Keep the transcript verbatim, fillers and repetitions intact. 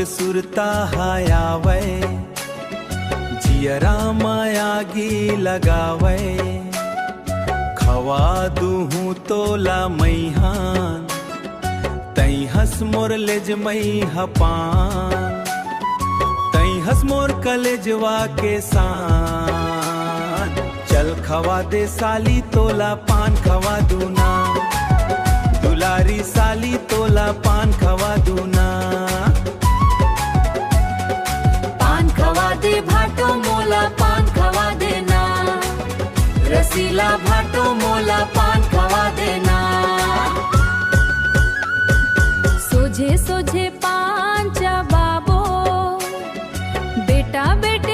सुरता ह आवय, जियरा म आगी लगावय। खवा दूहूं तोला मइहान, तई हस मोर लेजमई ह पान, तई हस मोर कलेजवा के शान। चल खवा दे साली तोला पान खवा दूना, दुलारी साली तोला पान खवा दूना। पान खवा दे भाटो मोला पान खवा देना, रसीला भाटो मोला पान खवा देना। सोझे सोझे पान चबाबो, बेटा बेटी